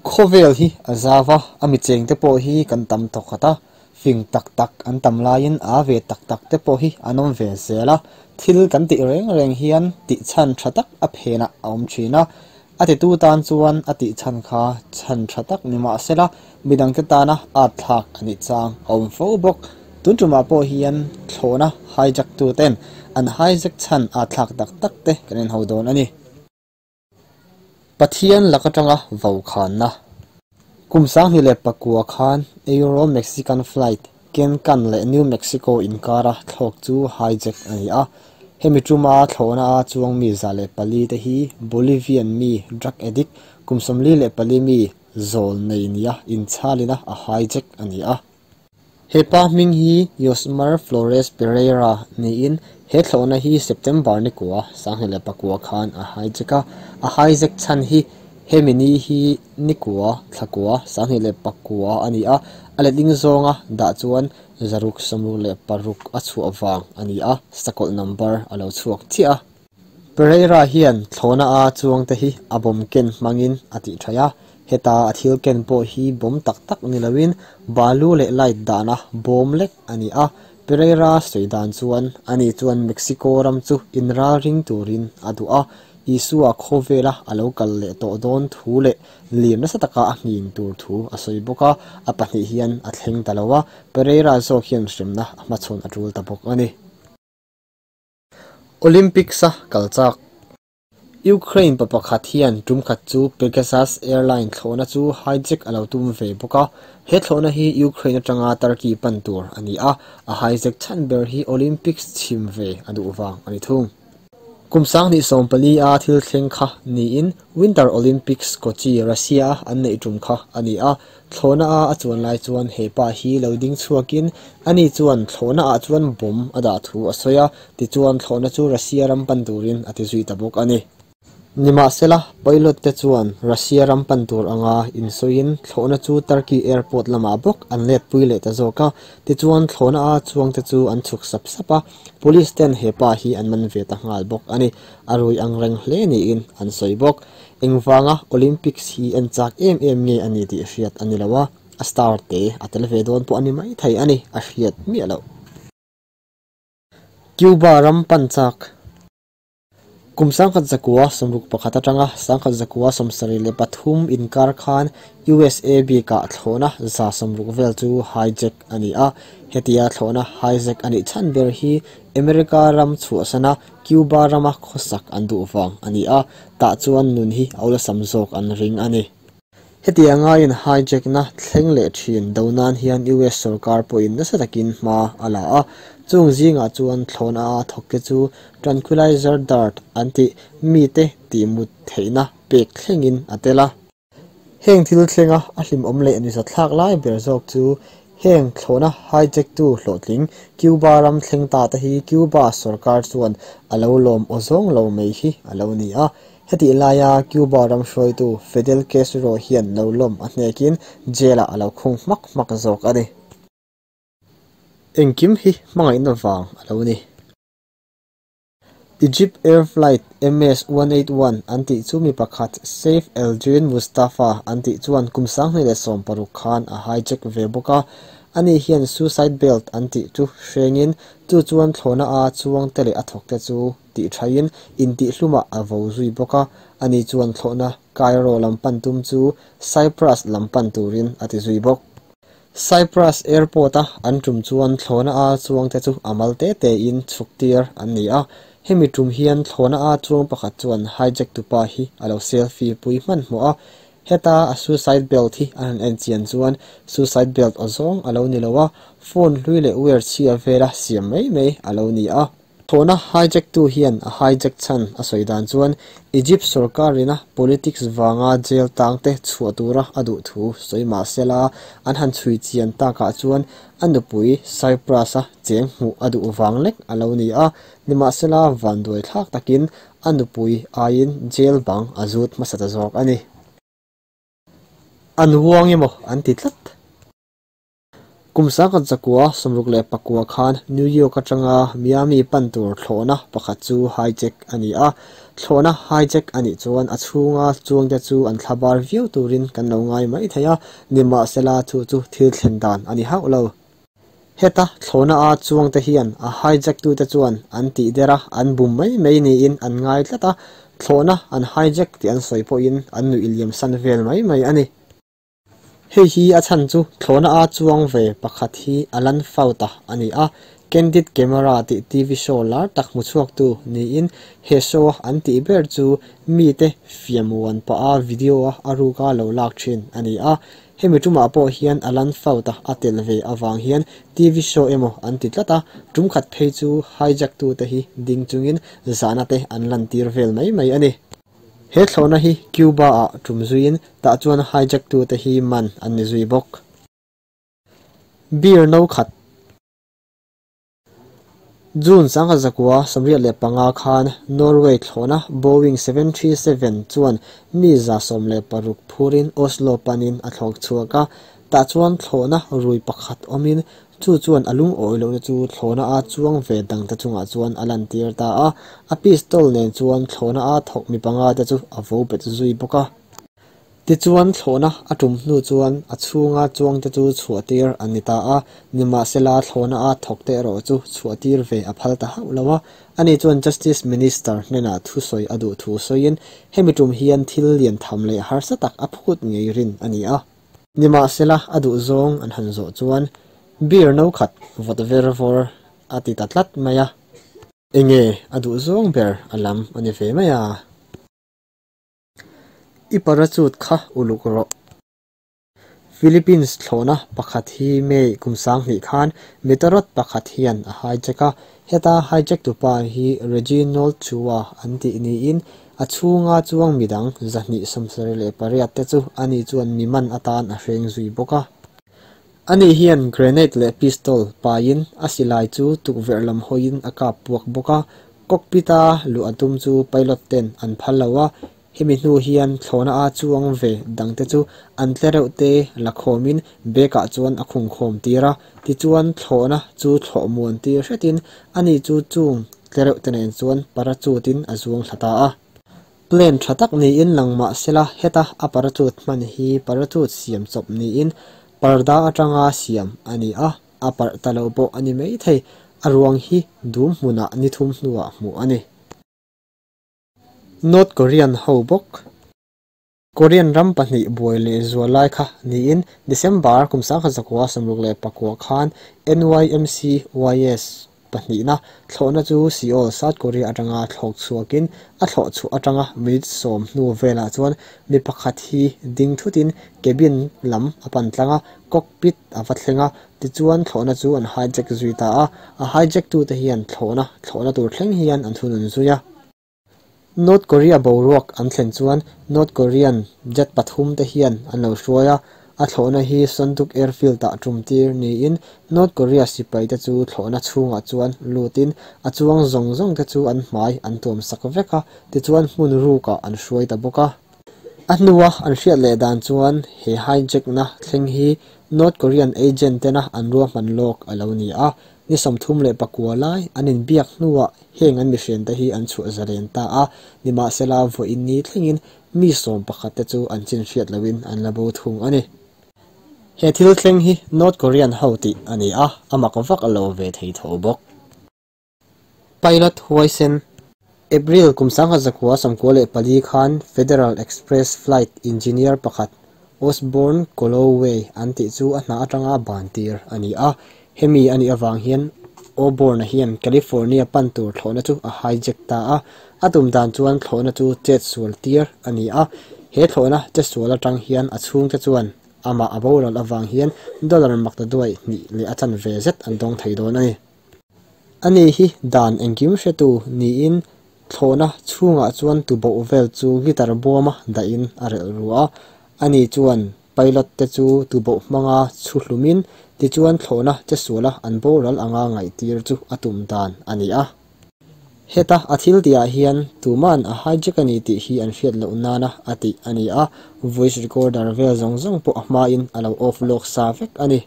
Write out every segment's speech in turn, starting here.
Khawvel hi a zau a, a mi chengte pawh hi kan tam thawkhat a, fing tak tak an tam laiin a ve tak tak te pawh hi an awm ve zel a, thil kan tih reng reng hian tih chhan tha tak a phenah a awm thin a, a titu tan chuan a tih chhan kha chhan tha tak ni mah sela midangte tana at thlak a nih chang a awm fo bawk. Tun tumah pawh hian thlawhna hijack tu ten an hijack chhan at thlak tak tak te kan inho dawn a ni. Pathian lak atanga vokhanna. Kum 2009 khan Aero-Mexican flight Cancun leh New Mexico inkara thlawk chu hijack a ni a. Hemi tuma thlawhna a chuang mi 104 te hi Bolivian mi drug addict kum 44 mi zawl nei nia inchalina a hijack a ni a. He pa hming hi Yosmar Flores Pereira niin he thlawhna hi September ni kua 2009 khan a hijack a. A hijack chhan hi hemi ni hi ni kua thla kua 2009 a ni a. A letling zawnga dah chuan 666 a chhuah vang a ni a, sakawlh number a lo chhuak chiah a. Pereira hian thlawhna a chuangte hi a bawm ken hmangin a tih thaih a, heta a thil ken pawh hi bawm tak tak ni loin balu leh light dahna bawm lek a ni a. Pereira sawi dan chuan ani chuan Mexico ram chu inralring turin a duh a, Isua khawvela a lo kal leh tawh dawn thu leh lir nasa taka a hnin tur thu a sawi bawk a, a pahnih hian a thleng ta lo a, Pereira zawk hian hremna a hmachhawn a tul ta bawk a ni. Olympics a kal chak. Ukraine pa pakhat hian tum khat chu Pegasus Airline thlawhna chu hijack a lo tum ve bawk a. He thlawhna hi Ukraine atanga Turkey pan tur a ni a, a hijack chhan ber hi Olympics chhim ve a duh vang a ni thung. Kum 2014 a thil thleng kha niin Winter Olympics Kochi, Russia a an neih tum kha a ni a. Thlawhna a a chuan lai chuan he pa hi lo ding chhuakin ani chuan thlawhna ah chuan bomb a dah thu a sawi a, tichuan thlawhna chu Russia ram pan turin a ti zui ta bawk a ni. Nimahsela, pilot te chuan Russia ram pan tur anga insawiin thlawhna chu Turkey airport lamah bawk an let pui leh ta zawk a, tichuan thlawhna a chuangte chu an chhuk sap sap a, police ten he pa hi an man ve ta nghal bawk a ni. A rui ang reng hle niin an sawi bawk. Engvanga Olympics hi en chak em em nge a ni tih hriat a ni lo a, a star te a tel ve dawn pawh a ni mai thei a ni, a hriat miah loh. Cuba ram pan chak. Kum 1961 atanga 1973 inkar khan USA bikah thlawhna 160 vel chu hijack a ni a. Hetia thlawhna hijack a nih chhan ber hi America ram chhuahsana Cuba rama khawsak an duh vang a ni a, tah chuan nun hi a awlsam zawk an ring a ni. Hetianga in hijack na thleng leh thin do nan hian US sorkar pawhin nasa takin hma a la a, chung zingah chuan thlawhna a thawk te chu tranquilizer dart an tih mite tih mut theihna pek thlengin a tel a. Heng thil thlenga a hlimawm leh nizathlak lai ber zawk chu heng thlawhna hijack tu hlawhtling Cuba ram thleng ta te hi Cuba sorkar chuan a lo lawm aw zawng lo mai hi a lo ni a. Hetih laia Cuba ram hruaitu Fidel Castro hian lo lawm a hnekin jail ah a lo khung hmak hmak zawk a ni. Engkim hi hmangaihna vang a lo ni. Egypt Air Flight MS-181 an tih chu mi pakhat Saif Eldin Mustafa an tih chuan kum 2016 khan a hijack ve bawk a. Ani hian suicide belt an tih chu hrengin chu chuan thlawhna a chuangte leh a thawkte chu tih thain intihhlumah a vo zui bawk a. Ani chuan thlawhna Cairo lam pan tum chu Cyprus lam pan turin a ti zui bawk. Cyprus airport a an tum chuan thlawhna a chuangte chu a mal te te in chhuk tir an ni a. Hemi tum hian thlawhna a chuang pakhat chuan hijack tupa hi a lo selfie pui hmanhmawh a. Heta a suicide belt hi an han en chian chuan suicide belt aw zawng a lo ni lo a, phone hlui leh wire chhia vela siam mai mai a lo ni a. Thlawhna hijack tu hian a hijack chhan a sawi dan chuan Egypt sorkarina politics vanga jail tang te chhuah tura a duh thu sawi mahsela an han chhui chian takah chuan a nupui Cyprus a cheng hmuh a duh vang lek a lo ni a, nimahsela vanduai thlak takin a nupui aiin jail bang a zut hmasa ta zawk a ni. An uang emaw an ti tlat. Kum 1969 khan New York atanga Miami pan tur thlawhna pakhat chu hijack a ni a. Thlawhna hijack a nih chuan a chhunga chuangte chu an thlabar viau turin kan lo ngai mai thei a, nimahsela chu chu thil thlen dan a ni hauh lo. Heta thlawhna a chuangte hian a hijack tute chuan an tih der a, an bum mai mai niin an ngai tlat a, thlawhna an hijack tih an sawi pawhin an nuih liam san vel mai mai a ni. Hei hi a chhan chu thlawhna a chuang ve pakhat hi Alan Faut-a a ni a, Candid Camera tih TV show lar tak hmu chhuaktu niin he show-a an tih ber chu mite fiam uan pah a video-a a ruka lo lak thin a ni a. Hemi tumah pawh hian Alan Faut-a a tel ve avang hian TV show emaw an ti tlat a, tum khat phei chu hijack tute hi ding chungin zahna te an lantir vel mai mai a ni. He thlawhna hi Cuba-ah tum zuiin tah chuan hijack tute hi man an ni zui bawk. Beer no khat. June 1975 khan Norway thlawhna Boeing 737 chuan mi 116 phurin Oslo panin a thlawk chhuak a, tah chuan thlawhna rui pakhat awmin chu chuan a lungawi lohna chu thlawhna a chuang ve dangte chungah chuan a lantir ta a, a pistol nen chuan thlawhna a thawk mi panga te chu a vo bet zui bawk a. Tichuan thlawhna a tum hnu chuan a chhunga chuangte chu chhuahtir an ni ta a, nimahsela thlawhna a thawkte erawh chu chhuahtir ve a phal ta hauh lo a. Ani chuan Justice Minister hnenah thusawi a duh thu sawiin hemi tum hian thil lian tham leh harsa tak a phut ngei rin a ni a. Nimahsela a duh zawng an han zawh chuan beer no khat vawt ver vawr a ti ta tlat mai a. Enge a duh zawng ber a lam a ni ve mai a. I parachute kha uluk rawh. Philippines thlawhna pakhat hi May kum 2000 khan meteorot pakhat hian a hijack a, heta hijack tupa hi Reginald Chua an tih niin a chhunga chuang midang 278 te chu ani chuan mi man atan a hreng zui bawk a. Ani hian grenade leh pistol pain a silai chu tukverh lam hawiin a kap puak bawk a, cockpit-a luh a tum chu pilot ten an phal lo a, hemi hnu hian thlawhna a chuang ve dangte chu an tlereuh te la khawmin bag-ah chuan a khung khawm tir a, tichuan thlawhna chu thlawh muan tir hretin ani chu chung tlereuh te nen chuan parachute-in a zuang thla ta a. Plane tha tak niin lang mahsela heta a parachute hman hi parachute siam chawp niin parda atanga siam a ni a, a parh ta lo pawh a ni mai thei, a ruang hi dum hmunah ni thum hnuah hmuh a ni. North Korean ho bawk. Korean ram pahnih buai leh zual lai kha niin December kum 1969 khan NYMCYS pahnihna thlawhna chu Seoul, South Korea atanga thlawk chhuakin a thlawh chhuah atanga minute 10 hnu velah chuan mi pakhat hi ding thutin cabin lam a pan tlang a, cockpit a va thleng a, tichuan thlawhna chu an hijack zui ta a, a hijack tute hian thlawhna thlawhna tur thleng hian an thunun zui a. North Korea boruak an thlen chuan North Korean jet pathum te hian an lo hruai a, a thlawhna hi Sonduk Airfield-ah tum tir niin North Korea sipai te chu thlawhna chhungah chuan lutin a chuang zawng zawng te chu an hmai an tuam sak vek a, tichuan hmun rukah an hruai ta bawk a. A hnua an hriat leh dan chuan he hijack na thleng hi North Korean agent tena an ruahman lawk a lo ni a, ni 39 lai an inbiak hnuah heng an mihrian te hi an chhuah zalen ta a, nimahsela vawiin ni thlengin mi 11 te chu an chin hriat loin an la bo thung a ni. He thil thleng hi North Korean ho tih a ni a, a mak vak a lo ve thei tho bawk. Pilot huaisen. April kum 1994 khan Federal Express Flight Engineer pakhat Osborne Calloway an tih chu a hna atanga ban tir a ni a, hemi ani awang hian Osborne hian California pan tur thlawhna chu a hijack ta a, a tum dan chuan thlawhna chu chet sual tir a ni a, he thlawhna chet sual atang hian a chhungte chuan amah a boral awang hian dollar mak ta duai hnih leh a chan ve zet an dawng thei dawn a ni. Ani hi dan engkim hretu niin thlawhna chhungah chuan tuboh vel chu guitar bawma dahin a relh ru a, ani chuan pilot te chu tuboh hmanga chhu hlumin tichuan thlawhna che suala an boral anga ngaihtir chu a tum dan a ni a. Heta a thil tihah hian tuman a hijack a ni tih hi an hriat loh nana a tih a ni a, voice recorder vel zawng zawng pawh a hmain a lo off lawk sa vek a ni.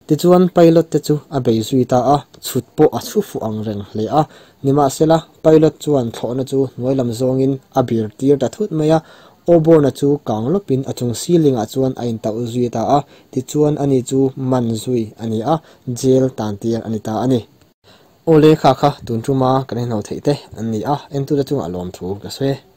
Tichuan pilot te chu a bei zui ta a, chhut pawh a chhu fuh ang reng hle a. Nimahsela, pilot chuan thlawhna chu hnuai lam zawngin a bir tir ta thut mai a, Auburn-a chu kang lawpin a chung ceiling-ah chuan a intauh zui ta a, tichuan ani chu man zui a ni a, jail tan tir a ni ta a ni. Awle kha kha tun tuma kan inhno theih te an ni a, entute chungah lawmthu ka sawi e.